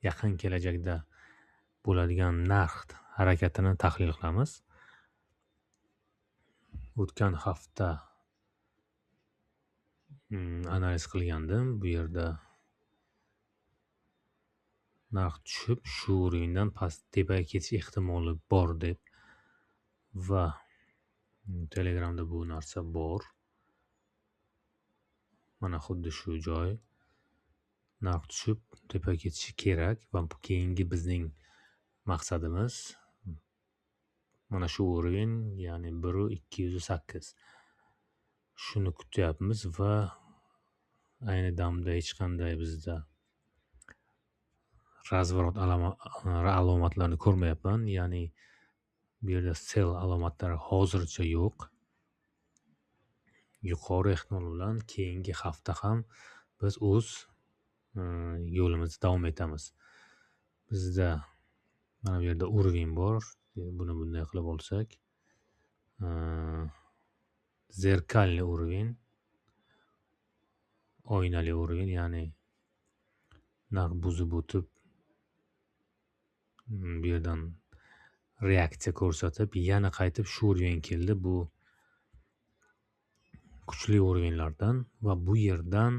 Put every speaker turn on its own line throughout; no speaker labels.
Yaqin kelajakda bo'ladigan narx harakatini tahlil qilamiz. O'tgan hafta analiz qilgandim. Bu yerda narx tushib, shu o'rindan past tepaga ketish ehtimoli bor deb va Telegramda bu narsa bor. Mana xuddi shu joy narx tushib tepaga ketishi kerak va keyingi bizning maqsadimiz mana shu o'rin, ya'ni 1.208. Shuni kutyapmiz va ayni damda hech qanday bizda razворот alomatlarini ko'rmayapman, ya'ni bu yerda sell alomatlari hozircha yo'q. Yuqori ehtimol bilan keyingi hafta ham biz o'z yo'limizda davom etamiz. Bizda mana bu yerda уровень bor. Buni bunday qilib olsak, zerkalli уровень, oynali уровень, ya'ni narx buzib o'tib bu yerdan reaksiya ko'rsatib, yana qaytib shu уровень keldi. Bu kuchli уровеньlardan va bu yerdan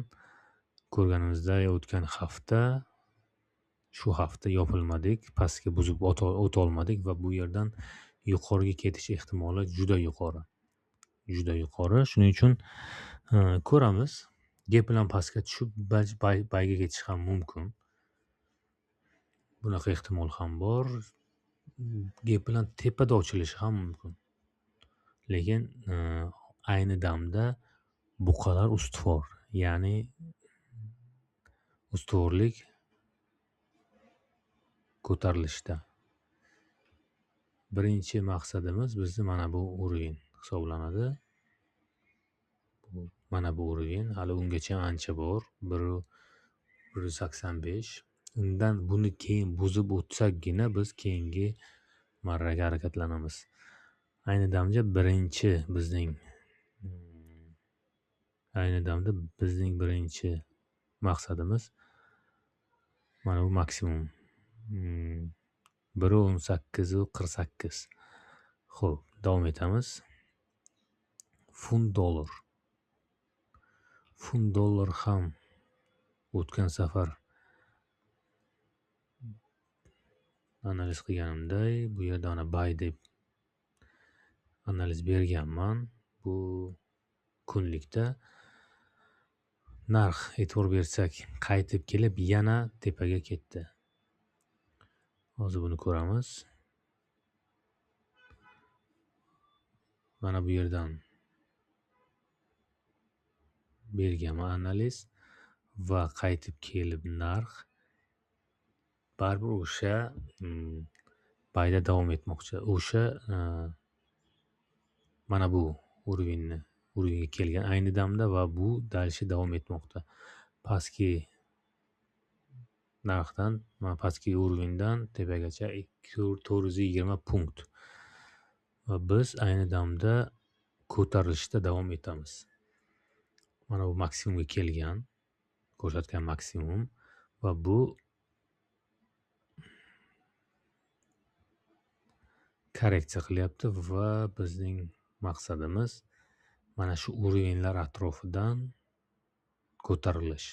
ko'rganimizday o'tgan hafta, shu hafta yopilmadik, pastga buzib o'ta olmadik va bu yerdan yuqoriga ketish ehtimoli juda yuqori. Juda yuqori. Shuning uchun ko'ramiz. Gap bilan pastga tushib bayga ketish ham mumkin. Bunaqa ehtimol ham bor. Gap bilan tepada ochilishi ham mumkin. Lekin ayni damda buqalar ustuvor, ya'ni ustuvorlik ko'tarilishda. Birinchi maqsadimiz bizni mana bu уровень hisoblanadi. Mana bu уровень, hali ungacha ancha bor, 1.85. Undan buni keyin buzib o'tsakgina biz keyingi marraga harakatlanamiz. Ayni damda bizning birinchi maqsadimiz mana bu maksimum 1.1848. Xo'p, davom etamiz. Funt dollar. Funt dollar ham o'tgan safar analiz qilganimday, bu yerda ana buy deb analiz berganman. Bu kunlikda narx e'tibor bersak qaytib kelib yana tepaga ketdi. Hozir buni ko'ramiz. Mana bu yerdan berganman analiz va qaytib kelib narx baribir o'sha bayda davom etmoqchi. O'sha mana bu уровеньga kelgan ayni damda va bu dalishi davom etmoqda. Pastki narxdan, mana pastki уровеньdan tepagacha 420 punkt. Va biz ayni damda ko'tarilishda davom etamiz. Mana bu maksimumga kelgan, ko'rsatgan maksimum va bu korreksiya qilyapti va bizning maqsadimiz mana shu уровеньlar atrofidan ko'tarilish.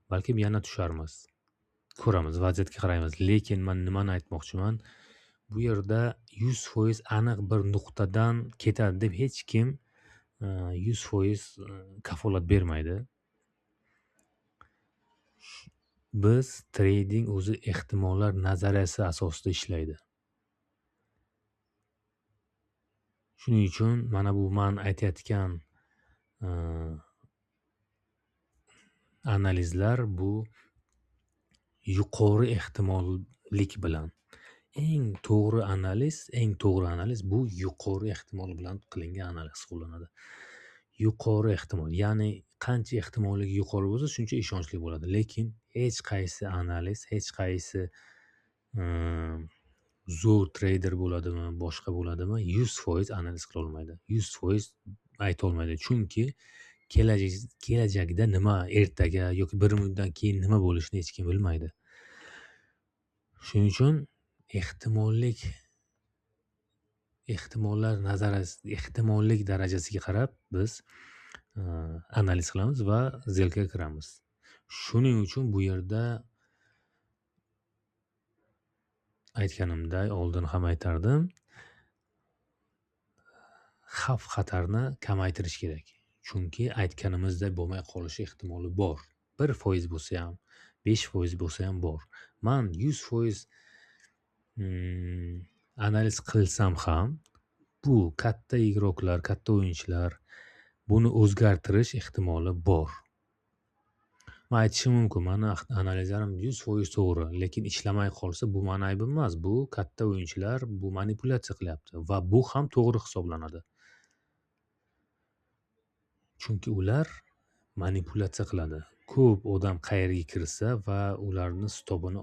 Balkim yana tusharmiz. Ko'ramiz, vaziyatga qaraymiz. Lekin men nimani aytmoqchiman? Bu yerda 100% aniq bir nuqtadan ketadi deb hech kim 100% kafolat bermaydi. Biz trading o'zi ehtimollar nazariyasi asosida ishlaydi. Shuning uchun mana bu men aytayotgan analizlar bu yuqori ehtimollik bilan eng to'g'ri analiz bu yuqori ehtimol bilan qilingan analiz hisoblanadi. Yuqori ehtimol, ya'ni qancha ehtimolligi yuqori bo'lsa, shuncha ishonchli bo'ladi. Lekin hech qaysi analiz, hech qaysi zo'r treyder bo'ladimi, boshqa bo'ladimi, 100% analiz qila olmaydi. 100% ayta olmaydi. Chunki kelajakda nima, ertaga yoki bir muddatdan keyin nima bo'lishini hech kim bilmaydi. Shuning uchun ehtimollik darajasiga qarab biz analiz qilamiz va zelkaga kiramiz. Shuning uchun bu yerda aytganimday, oldin ham aytardim, xavf xatarni kamaytirish kerak. Chunki aytganimizday bo'lmay qolishi ehtimoli bor. 1% bo'lsa ham, 5% bo'lsa ham bor. Man 100% analiz qilsam ham bu katta igroklar, katta o'yinchilar buni o'zgartirish ehtimoli bor. Men aytishim mumkin, meni analizlarim 100% to'g'ri, lekin ishlamay qolsa bu meni aybim emas. Bu katta o'yinchilar bu manipulyatsiya qilyapti va bu ham to'g'ri hisoblanadi. Chunki ular manipulyatsiya qiladi. Ko'p odam qayerga kirsa va ularni stopini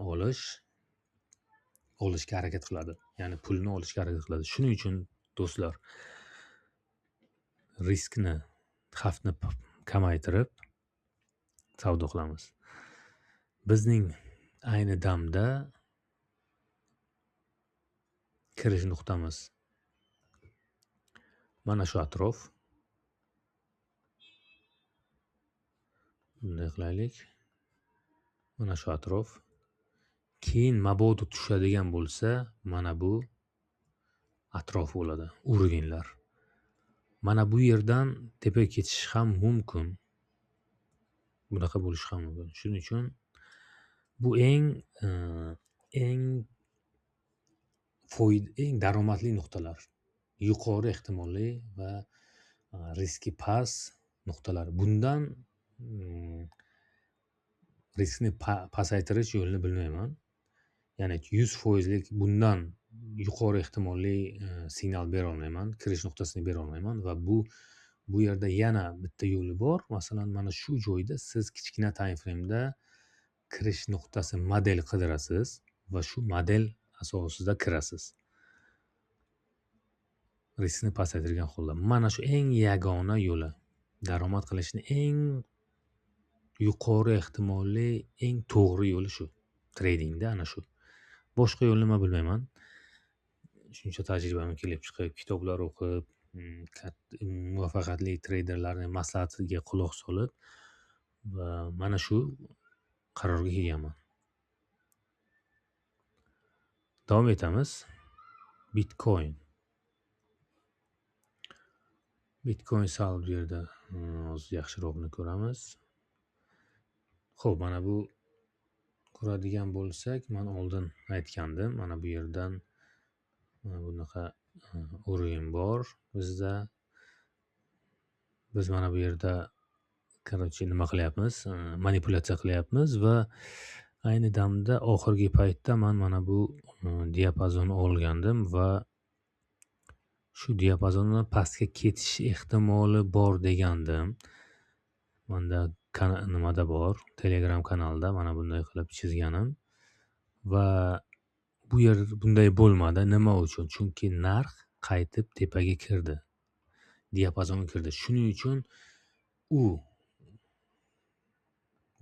olishga harakat qiladi. Ya'ni pulni olishga harakat qiladi. Shuning uchun do'stlar, riskni, xavfni kamaytirib savdo qilamiz. Bizning ayni damda kirish nuqtamiz mana shu atrof. Bunday qilaylik. Mana shu atrof. Keyin mabodo tushadigan bo'lsa, mana bu atrof bo'ladi, uruvinlar. Mana bu yerdan tepaga ketish ham mumkin. Bunaqa bo'lishi ham mumkin. Shuning uchun bu eng eng daromadli nuqtalar. Yuqori ehtimolli va riski past nuqtalar. Bundan riskni pasaytirish yo'lini bilmayman. Ya'ni 100%lik bundan yuqori ehtimolli signal bera olmayman, kirish nuqtasini bera olmayman va bu yerda yana bitta yo'li bor. Masalan, mana shu joyda siz kichkina time frame'da kirish nuqtasi model qidirasiz va shu model asosida kirasiz. Riskni pasaytirgan holda. Mana shu eng yagona yo'li. Daromad qilishning eng yuqori ehtimolli, eng to'g'ri yo'li shu. Tradingda ana shu. Boshqa yo'lni men bilmayman. Shuncha tajribam kelib chiqib, kitoblar o'qib, muvaffaqiyatli treyderlarning maslahatiga quloq solib va mana shu qarorga kelganman. Davom etamiz. Bitcoin. Bitcoin sal bu yerda hozir yaxshirog'ini ko'ramiz. Xo'p, mana bu ko'radigan bo'lsak, men oldin aytgandim, mana bu yerdan mana bunaqa o'rin bor bizda. Biz mana bu yerda nima qilyapmiz? Manipulyatsiya qilyapmiz va ayni damda oxirgi paytda men mana bu diapazonni olgandim va shu diapazondan pastga ketish ehtimoli bor degandim. Menda nimada bor? Telegram kanalda mana bunday qilib chizganim va bu yer bunday bo'lmadi. Nima uchun? Chunki narx qaytib tepaga kirdi. Diapazonga kirdi. Shuning uchun u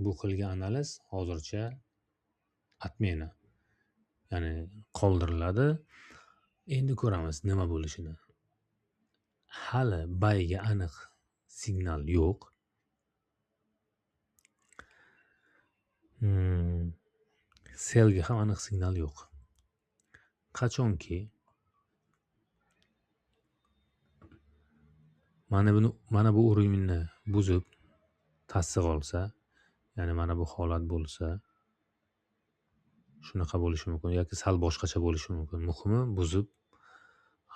bu qilgan analiz hozircha atmena, ya'ni qoldiriladi. Endi ko'ramiz nima bo'lishini. Hali buyga aniq signal yo'q. Sellga ham aniq signal yo'q. Qachonki mana bu o'rinni buzib tasdiq olsa, ya'ni mana bu holat bo'lsa, shunaqa bo'lishi mumkin yoki sal boshqacha bo'lishi mumkin. Muhimi buzib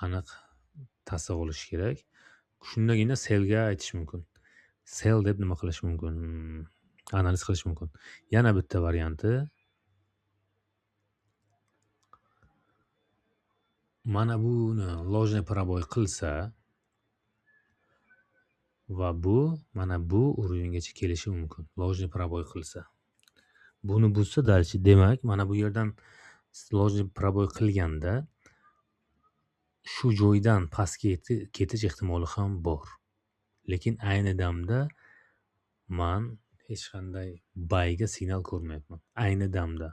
aniq tasdiq olish kerak. Shundagina sellga aytish mumkin. Sell deb nima qilish mumkin? Analiz qilish mumkin. Yana bitta varianti mana buni ложный пробой qilsa va bu mana bu o'ringacha kelishi mumkin. Ложный пробой qilsa. Buni buzsa дальше, demak, mana bu yerdan ложный пробой qilganda shu joydan pastga ketish ehtimoli ham bor. Lekin ayni damda man hech qanday buyga signal ko'rmayapman. Ayni damda.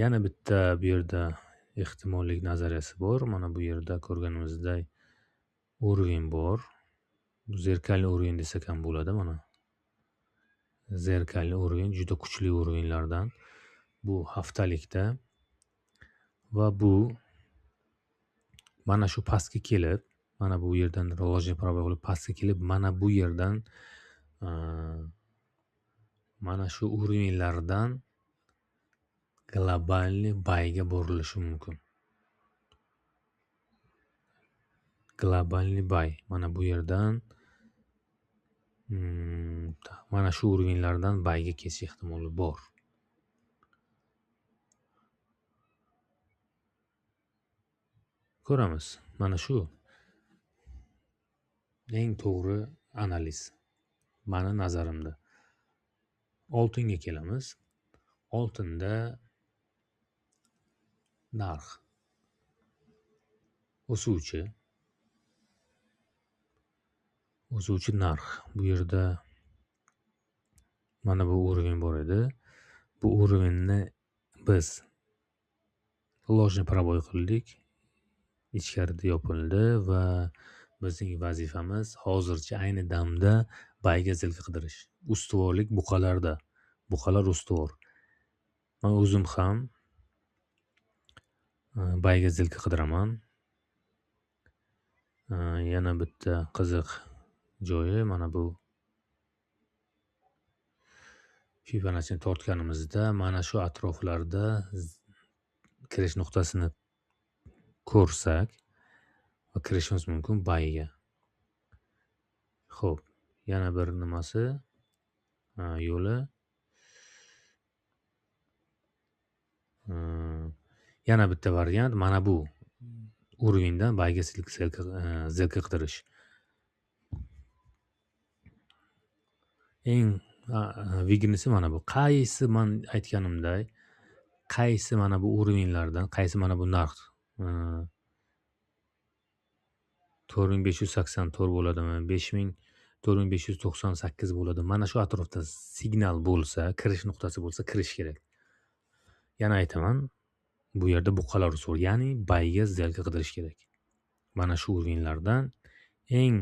Yana bitta bu yerda ehtimollik nazariyasi bor. Mana bu yerda ko'rganimizdek уровень bor. Bu zerkalli уровень desak ham bo'ladi mana. Zerkalli уровень juda kuchli уровеньlardan bu haftalikda va bu mana shu pastga kelib, mana bu yerdan ложный пробой qilib pastga kelib, mana bu yerdan mana shu уровеньlardan globalni buyga burilishi mumkin. Globalni buy mana bu yerdan mana shu уровеньlardan buyga ketish ehtimoli bor. Ko'ramiz. Mana shu eng to'g'ri analiz mani nazarimda. Oltinga kelamiz. Oltinda narx o'suvchi narx. Bu yerda mana bu уровень bor edi. Bu уровеньni biz ложный пробой qildik. Ichkarida yopildi va bizning vazifamiz hozircha ayni damda buyga zilka qidirish. Ustuvorlik buqalarda. Buqalar ustuvor. Men o'zim ham buyga zilka qidiraman. Yana bitta qiziq joyi mana bu Fibonacci'ni tortganimizda mana shu atroflarda kirish nuqtasini ko'rsak va kirishimiz mumkin buyga. Xo'p, yana bir nimasi yo'li. Yana bitta variant mana bu уровеньdan buyga zilka qidirish. Eng выгодныйsi mana bu. Qaysi men aytganimday, qaysi mana bu уровеньlardan, qaysi mana bu narx 4584 bo'ladimi, 4598 bo'ladi. Mana shu atrofda signal bo'lsa, kirish nuqtasi bo'lsa, kirish kerak. Yana aytaman, bu yerda buqalar ustuvor, ya'ni buyga zilka qidirish kerak. Mana shu уровеньlardan eng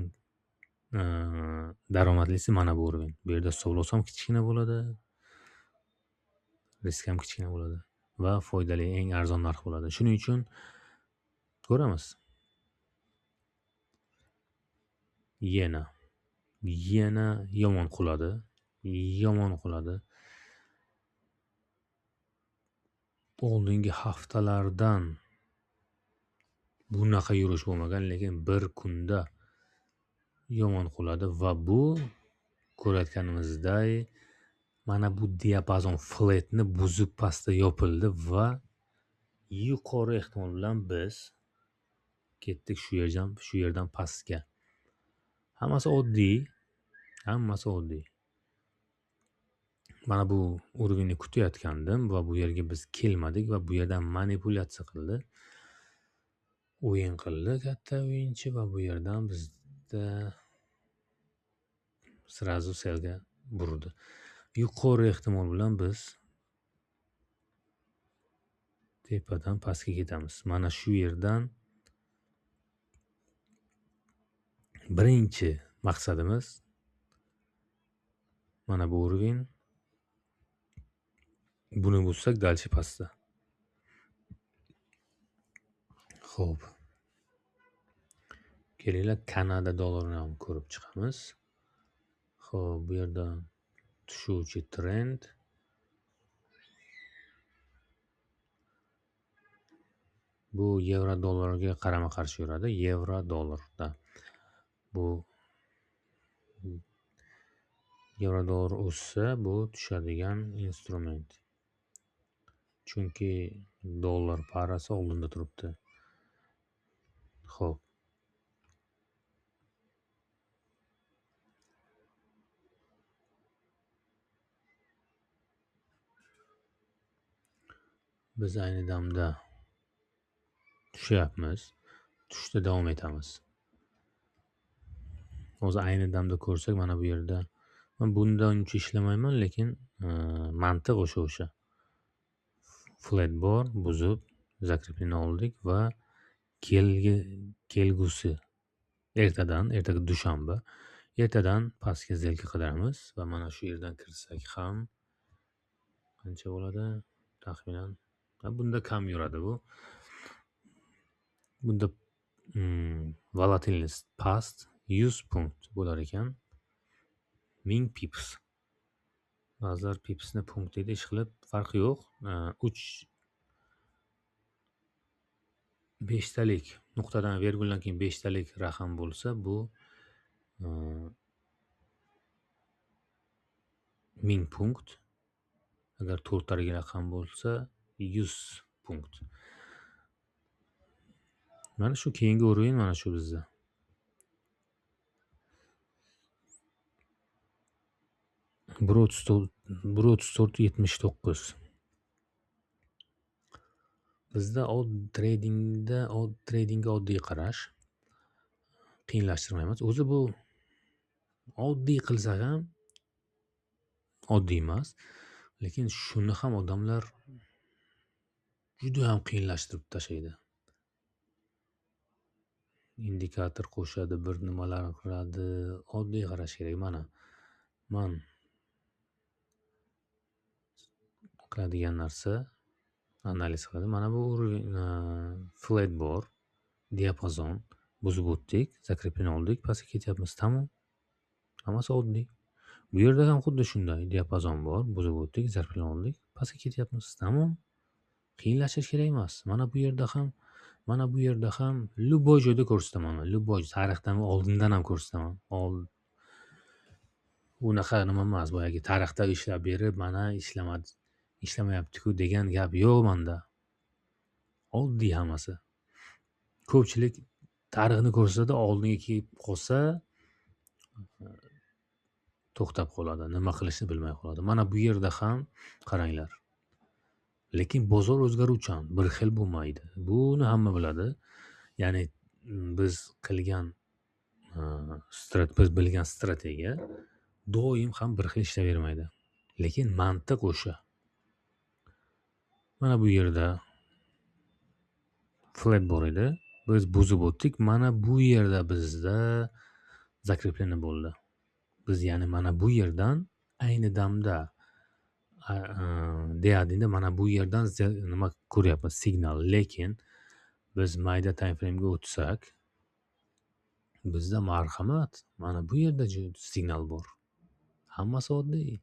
daromadlisi mana bu уровень. Bu yerda stop loss ham kichkina bo'ladi, risk ham kichkina bo'ladi va foydali eng arzon narx bo'ladi. Shuning uchun ko'ramiz. Yana yomon quladi, yomon quladi. Oldingi haftalardan bunaqa yurish bo'lmagan, lekin bir kunda yomon quladi va bu ko'rayotganimizday mana bu diapazon flatni buzib pastda yopildi va yuqori ehtimol bilan biz ketdik shu yerdan pastga. Hammasi oddiy, hammasi oddiy. Mana bu уровеньni kutayotgandim va bu yerga biz kelmadik va bu yerdan manipulyatsiya qildi. O'yin qildi katta o'yinchi va bu yerdan bizda srazu selga burdi. Yuqori ehtimol bilan biz tepadan pastga ketamiz. Mana shu yerdan birinchi maqsadimiz mana bu уровень. Buni buzsak дальше pastda. Xo'p. Kelinglar Kanada dollarini ham ko'rib chiqamiz. Xo'p, bu yerda tushuvchi trend. Bu yevro dollarga qarama-qarshi yuradi. Yevro dollarda. Bu yevro dollar o'ssa, bu tushadigan instrument. Chunki dollar parasi oldinda turibdi. Xo'p. Biz ayni damda tushyapmiz. Tushda davom etamiz. Hozir ayni damda ko'rsak, mana bu yerda men bundan uncha ishlamayman, lekin mantiq o'sha. Flat bor, buzib закрепление oldik va kelgusi ertadan, ertaga dushanba, ertadan pastga сделка qidiramiz va mana shu yerdan kirsak ham qancha bo'ladi? Taxminan bunda kam yuradi bu. Bunda volatilnost past 100 punkt bo'lar ekan. 1000 pips. Ba'zilar pipsni punkt deydi, ish qilib farqi yo'q. 3 beshtalik nuqtadan verguldan keyin beshtalik raqam bo'lsa, bu 1000 punkt. Agar to'rttalik raqam bo'lsa 100 punkt. Mana shu keyingi o'rin mana shu bizda. 1.34 1.34.79. Bizda tradingda tradingga oddiy qarash, qiyinlashtirmaymiz. O'zi bu oddiy qilsak ham oddiy emas, lekin shuni ham odamlar juda ham qiyinlashtirib tashlaydi. Indikator qo'shadi, bir nimalar qiladi. Oddiy qarash kerak. Mana man qiladigan narsa analiz qiladi. Mana bu flat bor, diapazon buzib o'tdik, закрепление oldik, pastga ketyapmiz. Tamom. Hammasi oddiy. Bu yerda ham xuddi shunday diapazon bor, buzib o'tdik, закрепление oldik, pastga ketyapmiz. Tamom. Qiyinlashtirish kerak emas. Mana bu yerda ham, mana bu yerda ham любой joyda ko'rsataman. Любой tarixdan oldindan ham ko'rsataman. Unaqa nima emas, boyagi tarixda ishlab berib, mana ishlamadi, ishlamayapti-ku degan gap yo'q menda. Oddiy hammasi. Ko'pchilik tarixni ko'rsatadi, oldinga kelib qolsa to'xtab qoladi, nima qilishni bilmay qoladi. Mana bu yerda ham qaranglar. Lekin bozor o'zgaruvchan, bir xil bo'lmaydi. Buni hamma biladi. Ya'ni biz qilgan biz bilgan strategiya doim ham bir xil ishlayvermaydi. Lekin mantiq o'sha. Mana bu yerda flat bor edi. Biz buzib o'tdik. Mana bu yerda bizda закрепление bo'ldi. Biz ya'ni mana bu yerdan ayni damda deyadinda mana bu yerdan nima ko'ryapmiz? Signal. Lekin biz mayda time frame'ga o'tsak, bizda marhamat, mana bu yerda signal bor. Hammasi oddiy.